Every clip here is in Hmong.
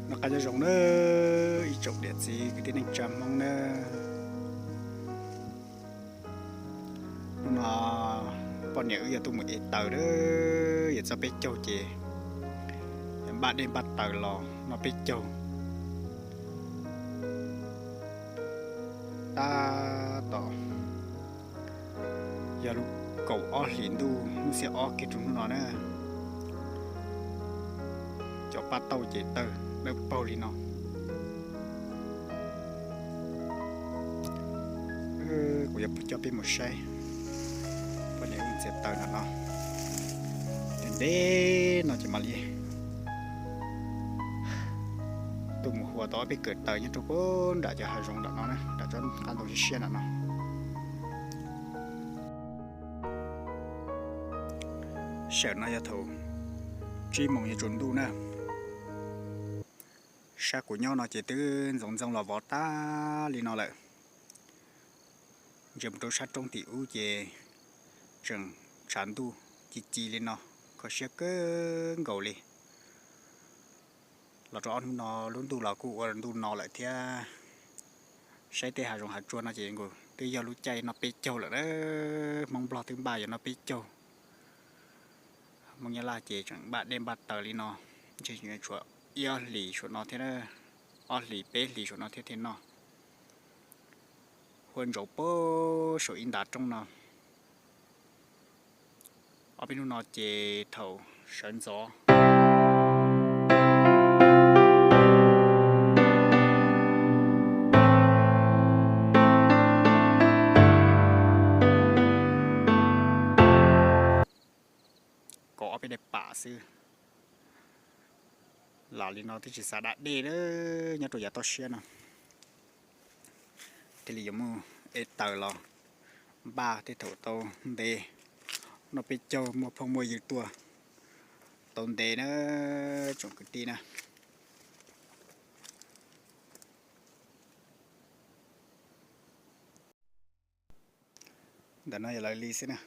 Noj qab nyob zoo na, ib tsoom niam txiv kwv tij neej tsa Hmoob na. Hnub no poj niam wb yuav tuaj mus ev taws na, yuav txog peb caug ces npaj dej npaj taws los noj peb caug. Tab tom yog lub kaum ob hlis ntuj lub xiab ob kiag rau hnub no na. Cov paj tauj ces tawg dawb paug li no. Kuv yuav coj peb mus saib poj niam wb txiav taws nram no. Ntev ntev no ces mam li tuaj mus hua tau ob peb kawm taws nyob rau puag nram cov hav zoov nram no na, nram tsob qab ntoo siab siab nram no. Sawm no yog thaum tsib moos yuav tsaus ntuj na. Sab kuv nyob no ces twb ntxoov ntxoo los vov tag li no lawm. Ntsia mus rau sab roob tim ub ces tseem tshav ntuj ci ci li no, kho siab kawg nkaus li. Los rau ob hnub no lub ntuj los kuj ua ntuj no lawm thiab. Saib tej hav zoov hav tsuag no ces nkaus twb yog lub caij noj peb caug lawm na. Hmoob Nplog twb npaj yuav noj peb caug. Hmoob Nyab Laj ces tseem npaj dej npaj taws li no, ntshe tshuav ib ob hlis saum no thiab, ob hlis peb hlis saum no thiab thiaj noj. Huaj ntsaus puag saum ib ntav roob no. Ob peb hnub no ces thaum sawv ntxov kaum ob peb daim pam xwb. Los li no twb tsis xav da dej na, nyob rau yav toj siab no. Thiaj li yuav mus ev taws los npaj tej thaum tau ntev, noj peb caug muaj phooj muaj ywg tuaj tau ntev na, tsoom kwv tij na. Ntawm no yog lawv li xwb na.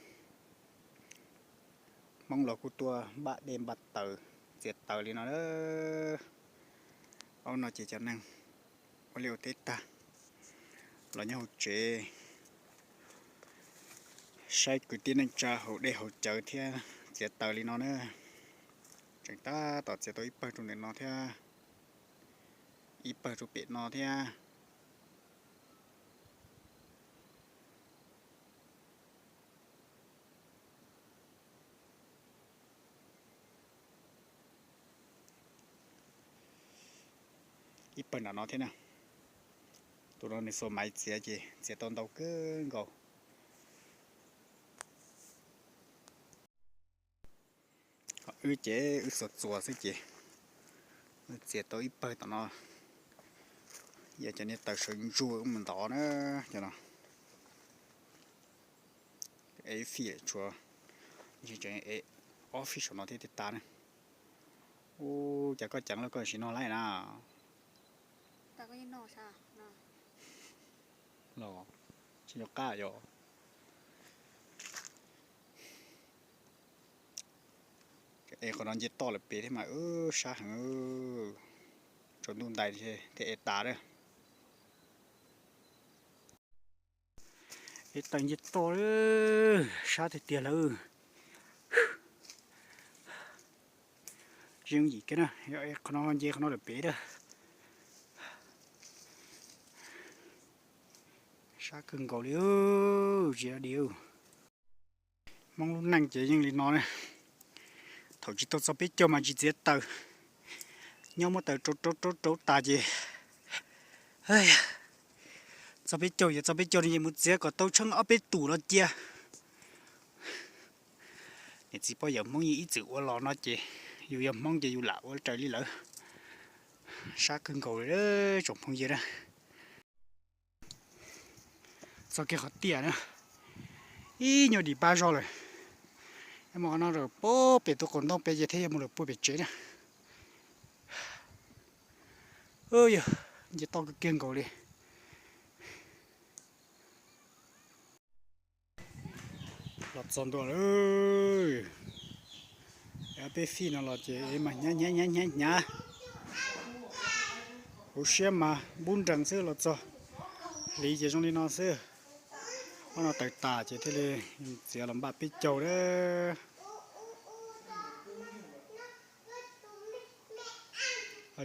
Hmoob los kuj tuaj npaj dej npaj taws, txiav taws li no na. Ob no ces cov neeg ua liaj ua teb tag los nyob hauv tsev saib kwv tij neej tsa haus dej haus cawv thiab txiav taws li no na. Tseem tab tom txiav tau ib pawg rau ntawm no thiab, ib pawg rau pem no thiab. Ib pawg nram no thiab na. Tus no nws xuas maiv txiav ces txiav tau ntau kawg nkaus. Ho wb ces wb xuas txuas xwb ces txiav tau ib pawg tom no. Yog cov niag taws sawv ntsuag wb mus ntov na, cov no. Ev fij tshuav, ntshe tseem ev ob fij saum no thiab thiaj tas na. Ub, cas koj ceev lawm koj tsis noj lawm na? Los tsis nco qab yog. Ev qhov no nce toj lawm pem thiab mas wb sab heev. Tsaus ntuj ntais thiaj ev tas na. Ev taws nce toj, sab tiag tiag lawm. Zoo yim kiag na, yog qhov no nce qhov no lawm pem na. Sab kawg nkaus li, tsis di. Hmoob lub neej ces yeej li no na. Thaum tsis tau txog peb caug mas tsis txiav taws, nyob muab taws rauv rauv rauv rauv tas ces txog peb caug, yog txog peb caug no ces mus txiav kom tau tsheej ob peb tus los cia. Niam txiv poj yawm Hmoob yeej ib txwm ua los no ces yus yog Hmoob ces yus lam ua raws li lawv. Sab kawg nkaus li tsoom phooj ywg na. Txog kiag qhov tiaj na, ib nyuag dim pab zog lawm. Mus qhov no lawm puag pem tus qaum ntoo pem ces thiaj yuav mus lawm puag pem tsev na. Yog nce toj kawg kiag nkaus li. Los txog ntua lawm. Peb fij no los ces mas hnyav hnyav hnyav hnyav hnyav. Hauv siab mas npub nrees xwb, los txog hliv ces zoo li no xwb. Ob no tawm tas ces thiaj li txiav los npaj peb caug a.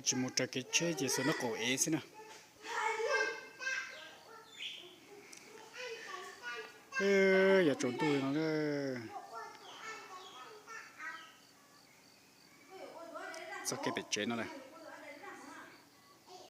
Tsis mus raws kev tsheb ces xuas nraub qaum ev xwb na. Yuav tsaus ntuj no. Txoj kev pem tsev no.